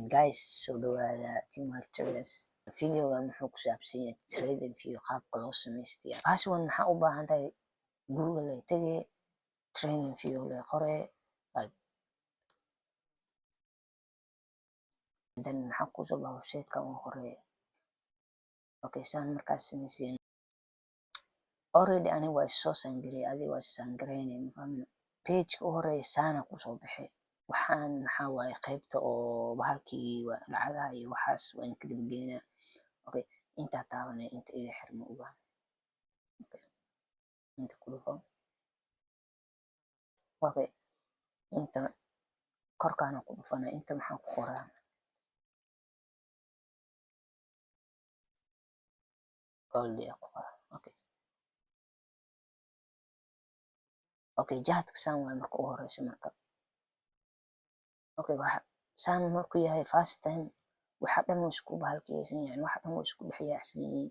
Guys, soo dhawaada Team Traders. Videogan muxuu ku saabsan yahay trading iyo qaabka loo samaysto. First one, maxaa u baahan tahay? Google ay tagay, trading view lay qore, like, then maxaa kusoo baxa website-kan ugu horeeya. Okay, saan markaas samayseen, already aniga waa soo sign gareeyay, adiga waa sign gareynay, ma fahmin? Page-ka u horeeya saana kusoo baxay. Waxaan maxaa waaye? Qaybta oo bahalkii waa lacagaha iyo waxaas waa in ka daba geynaa. Okay, intaa taabanay, inta iga xirma u baahan. Okay, inta ku dhufo. Okay, inta korkaana ku dhufanay. Inta maxaa ku qoraa? Gold ayaa ku qoraa. Okay, jahadka saan waaye marka ugu horeysa marka. Okay, waxa saan markuu yahay, first time waxa dhan way isku bahalkiyeysan, yani waxa dhan way isku dhex yaacsan yihiin.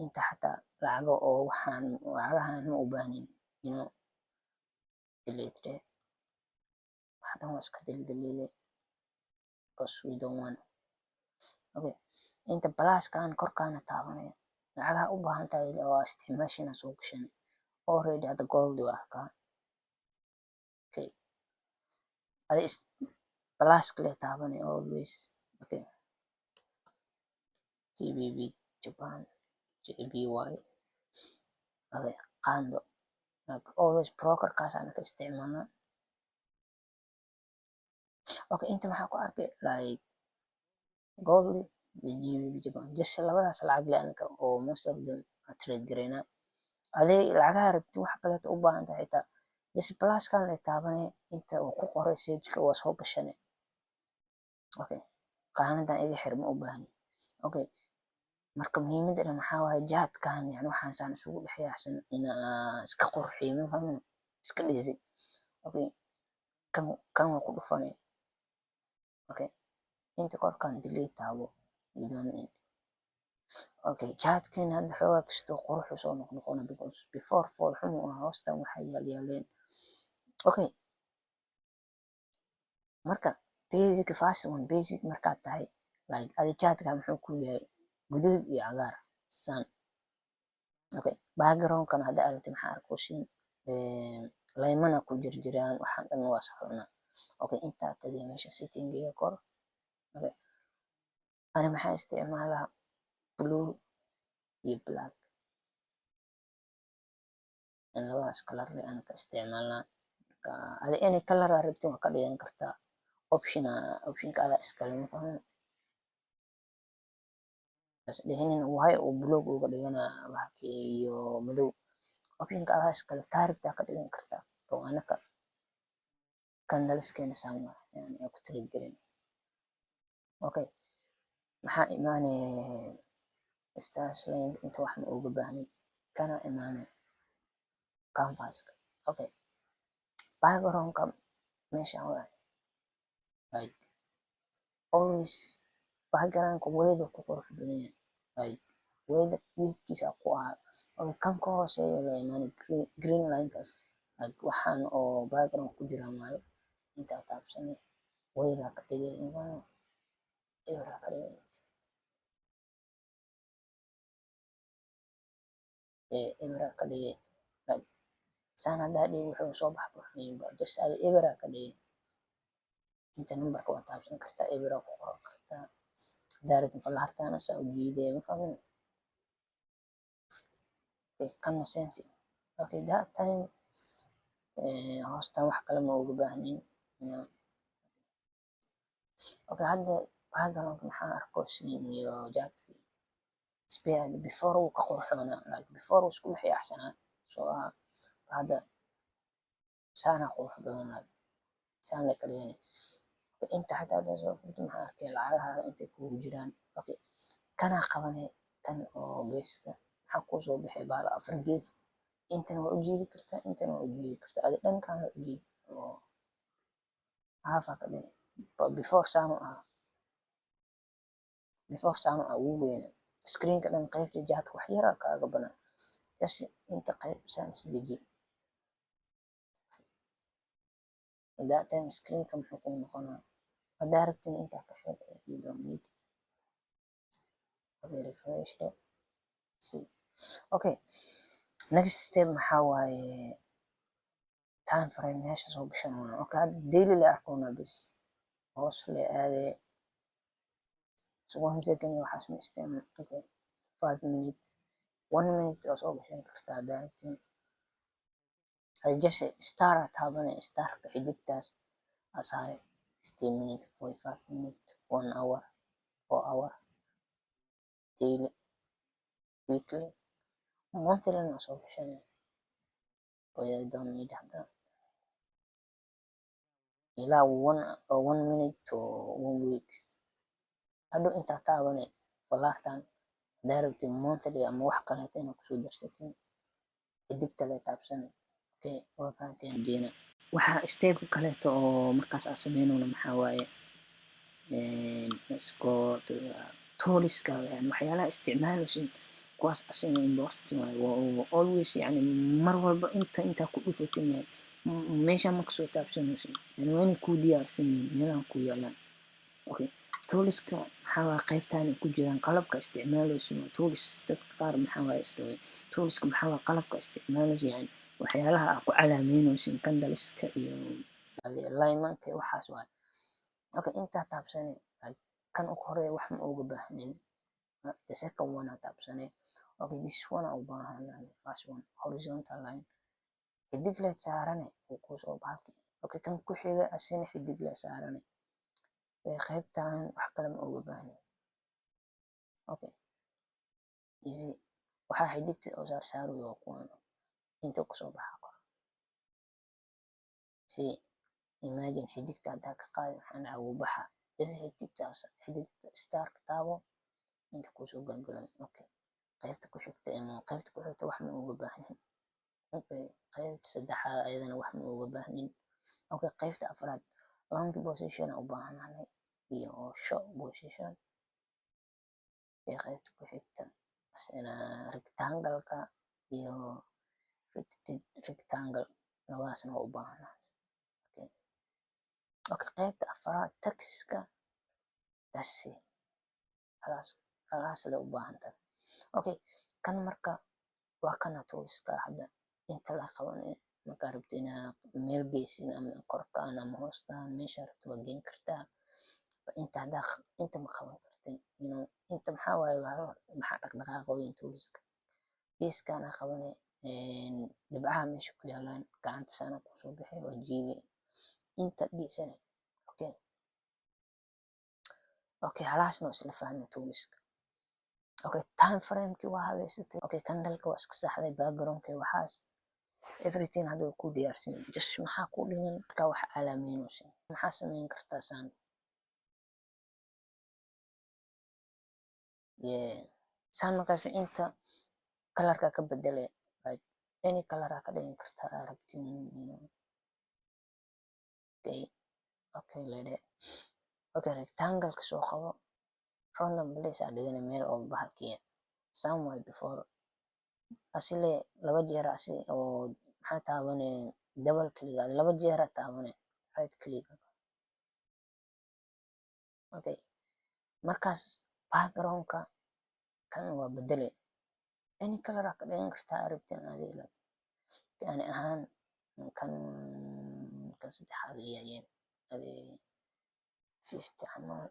Inta xataa lacago oo waxaan lacagahan ma u baahnin, delete dheh. Waxa dhan waa iska delete because we don't want. Okay, inta pluskan korkaana taabanaya, lacagaha u baahan tahay oo isticmaashina soo gashan. Already hadda gold waa arkaa. Okay, adi pluska le taabanay always. Okay, GBP Japan, JPY. Okay, qaando, like always brokerkaas aan ka isticmaalnaa. Okay, inta maxaa ku arkay? Like gold iyo GBP Japan, just labadaas lacag le anaka oo most of them aa trade gareynaa. Adee lacagaha rabtid, wax kaleeto u baahan tahay xitaa, just pluskan le taabanay, inta uu ku qoray searchka waa soo gashanay. Okay, qaanadan iga xir, ma u baahni. Okay, marka muhiimadda dhan maxaa waaye? Jaadkan, yani waxaan saan isugu dhex yaacsan inaa iska qurxiyo, ma fahmin? Iska dhisi. Okay, kan waa ku dhufanay. Okay, inta korkan delete taabo, you don't need. Okay, jaadkan hadda xoogaa kastoo qurux usoo noqnoqona because before fool xumo ah, hoostan waxay yaal yaaleen. Okay, marka basic, first one, basic markaad tahay, like adi jaadka muxuu ku yahay? Guduud iyo cagaar san. Okay, backgroundkan hadda aragti, maxaa arkoosin? Laymana ku jirjiraan, waxaan dhan waa saxuna. Okay, intaa tagay meesha settingiga kor. Okay, ani maxaa isticmaalaa? Blue iyo black, labadaas color aan ka isticmaalnaa. Marka adi any color aa rabtin waa ka dhigan kartaa, option optionka adaa iskale, ma fahmin? Bas dhihinin why uu blue uga dhiganaa bahalkii iyo madow. Optionka adaa iskale, taa rabtaa ka dhigan kartaa. Oo anaka candleskeena saan waa, yani aa ku trade gareyn. Okay, maxaa imaanaya? Stars line, inta wax ma uga baahnin. Kana imaanaya canvaska. Okay, backgroundka meeshan waa, like always backgroundka weather ku qurux badan yahay, like weather midkiisa ku ahaa. Okay, kan ka hooseeya la imaanay, green linekaas, like waxaan oo background ku jiraan waaye. Intaa taabsanay, weather ka dhigay, eber ka dhigay, eber ka dhigay. Like saan haddaa dhigi, wuxuu soo baxbaxaynba, just adi eber ka dhigay. Inta numberka waa taabsan kartaa, eber ku qoran kartaa haddaa rabtid. Fallaartaana saa u jiidaya, ma fahmin? Okay, kanna same thing. Okay, that time hoostan wax kale ma uga baahnin. Okay, hadda backgroundka maxaa arkoosin iyo jaadkii spare. Before wuu ka qurxoonaa, like before wuu isku dhex yaacsanaa soo ahaa. Hadda saana qurux badan, like saan lay ka dhiganay. Inta xataa haddaa soo furto, maxaa arkay? Lacagaha intay kugu jiraan. Okay, kanaa qabanay, kan oo geeska. Maxaa kusoo baxay? Bahala afar gees. Intana waa u jiidi kartaa, intana waa u jiidi kartaa, adi dhankan waa u jiidi oo half aa ka dhigay. Before saanu ahaa, before saanu ahaa, wuu weynaa screenka dhan. Qaybta jaadka wax yaraa kaaga banaan, just inta qayb saan isdeji. That time screenka muxuu kuu noqonaa? Haddaa rabtin intaa ka xir, you don't need. Okay, refresh it. See, okay, next step maxaa waaye? Time frame meesha soo gashanayna. Okay, hadda daily la arkoona bis hoos le aadee. So 1 second waxaas ma isticmaal. Okay, 5 minute, 1 minute oo soo gashan kartaa haddaa rabtin. Hada just star aa taabanay, starka xidigtaas aa saare. 15 minute, 45 minute, 1 hour, 4 hour, daily, weekly, monthly na soo gashanay oo you don't need hadda ilaa 1 minute to 1 week. Hadhow intaa taabanay falaartan. Haddaa rabtid monthly ama wax kaleeto inaad kusoo darsatin, xidigta lee taabsan. Okay, waa fahanteen jeena. Waxa stepka kaleeto oo markaas aan sameynayno maxaa waaye? Let's go to the toolska, yani waxyaalaha isticmaaleysid kuwaas asina important waaye. Waa always, yani mar walba inta intaa ku dhufatin, yani meesha ma kasoo taabsanaysid, yani waa inay kuu diyaarsan yihiin, meelaha ku yaalaan. Okay, toolska maxaa waaye? Qaybtaan ku jiraan qalabka isticmaaleysid waa tools. Dadka qaar maxaa waaye isla toolska maxaa waaye? Qalabka isticmaaleysid, yani waxyaalaha aad ku calaameyneysid candleska iyo linemanka iyo waxaas waaye. Okay, intaa taabsane. Kan ugu horeeya wax ma uga baahnin. The second one aa taabsane. Okay, this one aa u baahanahay. First one, horizontal line, xidig leed saarane, wuu kusoo bahalki. Okay, kan ku xiga asina xidig le saarane. Qaybtan wax kale ma uga baahnin. Okay, easy. Waxaa xidigta oo saar saarayo waa kuwan inta kasoo baxa kor. See, imagine xidigta haddaa ka qaadi, maxaan dhahaa, wuu baxaa. Bas xidigtaas, xidigta starka taabo, inta kusoo galgalay. Okay, qaybta ku xigta ama qaybta ku xigta wax ma uga baahnin. Okay, qaybta saddexaad ayadana wax ma uga baahnin. Okay, qaybta afraad long position u baahanahay iyo short position. Iyo qaybta ku xigta asina rectangle-ka iyo rectangle, labadaasna waa u baahanahay. Okay, qaybta afraad textka, that's it. Halaas halaas le u baahan tahay. Okay, kan marka waa kana toolska. Hadda inta la qabanay, markaa rabto inaad meel geysin ama korkaan ama hoostaan, meesha rabto waa geyn kartaa. Inta haddaa inta ma qaban kartin inta maxaa waaye? Maxaa dhaqdhaqaaqooyin toolska geeskaan aa qabanay, dhibcaha meesha ku yaalaan gacanta saana kusoo bixi, waa jiidi inta geesane. Okay, halaasna waa isla fahmay toolska. Okay, time frameki waa habeysatay. Okay, candleka waa iska saxday, backgroundka waxaas everything hadda waa ku diyaarsan. Just maxaa ku dhiman? Marka wax calaameynaysa maxaa sameyn kartaa? Saan, yeah, saan. Markaas inta colorka ka bedele, like any color aa ka dhigan kartaa aa rabtin. Okay, lede. Okay, rectangle-ka soo qabo, random place aa dhigana, meel oo bahalkiya somewhere before asile laba jeer asi oo maxaa taabane? Double click, laba jeer aa taabane right click. Okay, markaas backgroundka kan waa bedele, any color aa ka dhigan kartaa aa rabtin adiga. Like ani ahaan kan kan saddexaad yahay, adi 50 camal.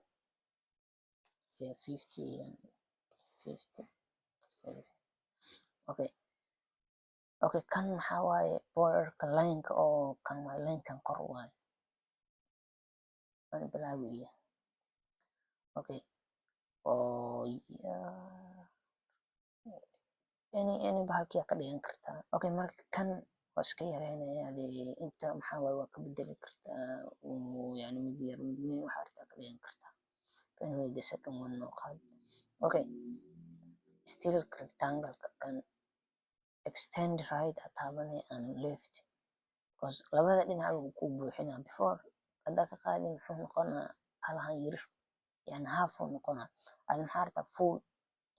Yeah, 50 and 50. Okay, kan maxaa waaye? Borderka lineka oo kan waaye, linekan kor waaye, kan black uu yahay. Okay, oo yeah, any bahalkii aa ka dhigan kartaa. Okay, marka kan waa iska yareynaya. Adi inta maxaa waaye? Waa ka bedeli kartaa, yani mid yar, mid weyn, waxaa rabtaa ka dhigan kartaa. Anyway, the second one noo qaad. Okay, still rectangle-ka kan extend right aa taabanay and left, because labada dhinac wuu ku buuxinaa. Before haddaa ka qaadin, muxuu noqonaa? Halahan yar, yani half uu noqonaa. Adi maxaa rabtaa? Full.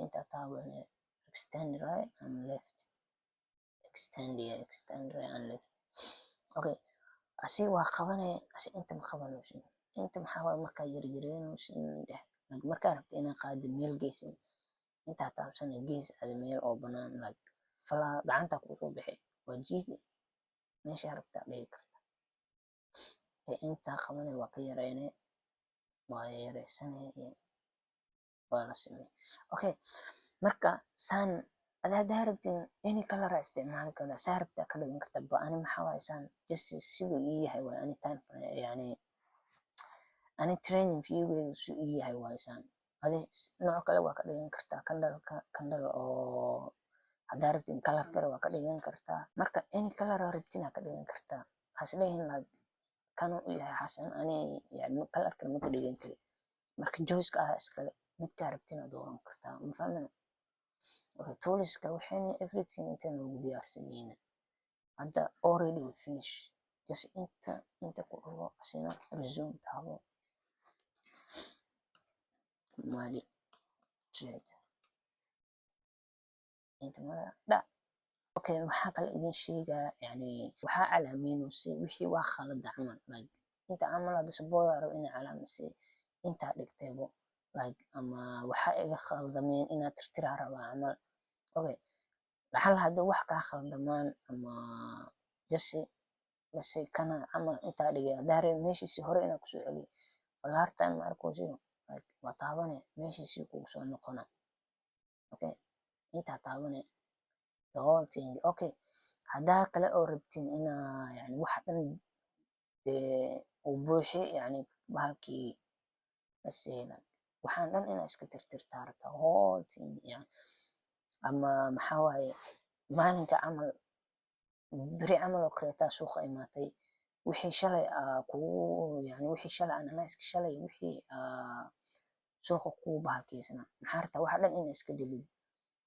Intaa taabanay, extend right and left, extend, yeah, extend right and left. Okay, asi waa qabanaya, asi inta ma qabanaysin. Inta maxaa waaye? Markaa yaryareynaysin dheh, like markaa rabto inaad qaado meel geysin, intaa taabsana gees ada meel oo banaan, like falaa gacanta kusoo bixi, waa jiidi, meesha rabtaa dhigi karta. Intaa qabanay, waa ka yareyne, waa yareysane, waa la samey. Okay, marka saan ada hadaa rabtin any color aa isticmaali kartaa, saa rabtaa ka dhigan kartaa. Ba ani maxaa waaye, saan just siduu ii yahay waaye. Ani time yani ani trading viewgeyga siduu ii yahay waaye saan. Adi nooc kale waa ka dhigan kartaa candleka, candle oo hadaa rabtin color kale waa ka dhigan kartaa. Marka any color aa rabtin aa ka dhigan kartaa. Hasdhehin like kanuu u yahay xasan, ani yani colorkan ma ka dhigan kari. Marka choiceka adaa iskale, midkaa rabtin aa dooran kartaa, ma fahmina? Okay, toolska waxayna everything intay noogu diyaarsan yihiin hadda. Already we finish. Just inta ku dhufo, asina resume taabo, mali trade inta magac dhac. Okay, waxaa kale idin sheegaa, yani waxaa calaameynaysa wixii waa khalada camal, like inta camal hadda support aa rabo inaa calaamisay, intaa dhigtaybo, like ama waxaa iga khaldameen inaad tirtiraa rabaa camal. Okay, lacala hadda wax kaa khaldamaan ama just let's say kana camal intaa dhigay, haddaa rabay meeshiisii hore inaa kusoo celiyo, falaartan ma arkaysiyo, like waa taabane, meeshiisii kugu soo noqona. Okay, intaa taabane, the whole thing. Okay, haddaa kale oo rabtin inaa yani wax dhan dee uu buuxi, yani bahalkii, let's say like waxaan dhan inaa iska tirtirtaa rabtaa, whole thing yani, ama maxaa waaye, maalinka camal, beri camal oo kaleetaa suuqa imaatay, wixii shalay aa kugu yani wixii shalay analysis shalay, wixii aa suuqa kugu bahalkiisna, maxaa rabtaa waxa dhan inaa iska delete.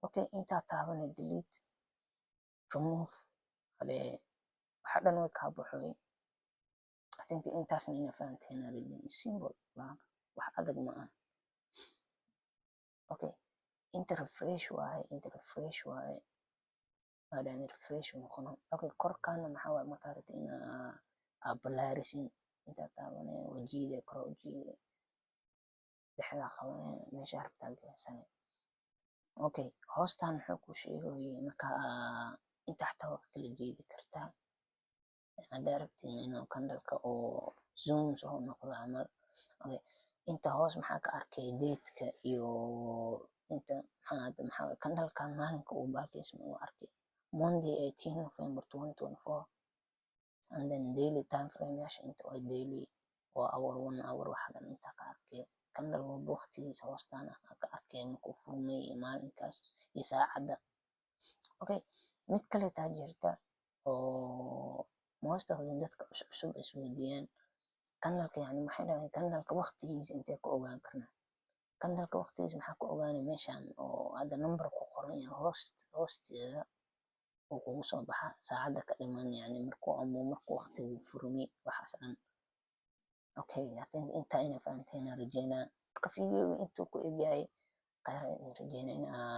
Okay, intaa taabana, delete, remove ale, waxa dhan way kaa baxoy. I think intaasna ina fahanteen already. Simple, wax adag ma aha. Okay, inta refresh waaye, inta refresh waaye, waa dhahday refresh noqono. Okay, korkaana maxaa waaye? Markaa rabta inaa aa ballaarisin, intaa taabane, waa jiide, kor u jiide, dhexdaa qabane, meesha rabtaa geensane. Okay, hoostan muxuu ku sheegayay? Marka inta xataa waa ka kala jeedi kartaa haddaa rabtin inuu candleka oo zoom soo noqdo camal. Okay, inta hoos maxaa ka arkay? Dateka iyo inta maxaa hadda maxaa waaye candlekan maalinka uu baalkiisma uu arkay, Monday 18 November 2024. And then daily time frame yaasha inta waa daily, waa hour, one hour, waxa dhan inta ka arkay. Candle walba waqtigiisa hoostaan ah ka arkay, markuu furmay iyo maalinkaas iyo saacadda. Okay, mid kaleetaa jirta oo most of them dadka cusub isweydiiyaan candleka, yani maxay dhahaan, candleka waqtigiisa intee ku ogaan karnaa? Candleka waqtigiisa maxaa ku ogaanay? Meeshan oo hadda number ku qoran yahay hoosteeda uu kugu soo baxa saacadda ka dhiman, yani markuu ama markuu waqtigu furmay, waxaas dhan. Okay, I think intaa inaa fahanteen aan rajeynaa. Marka videoga intuu ku egyahay, khayr aan idin rajeynaa inaa.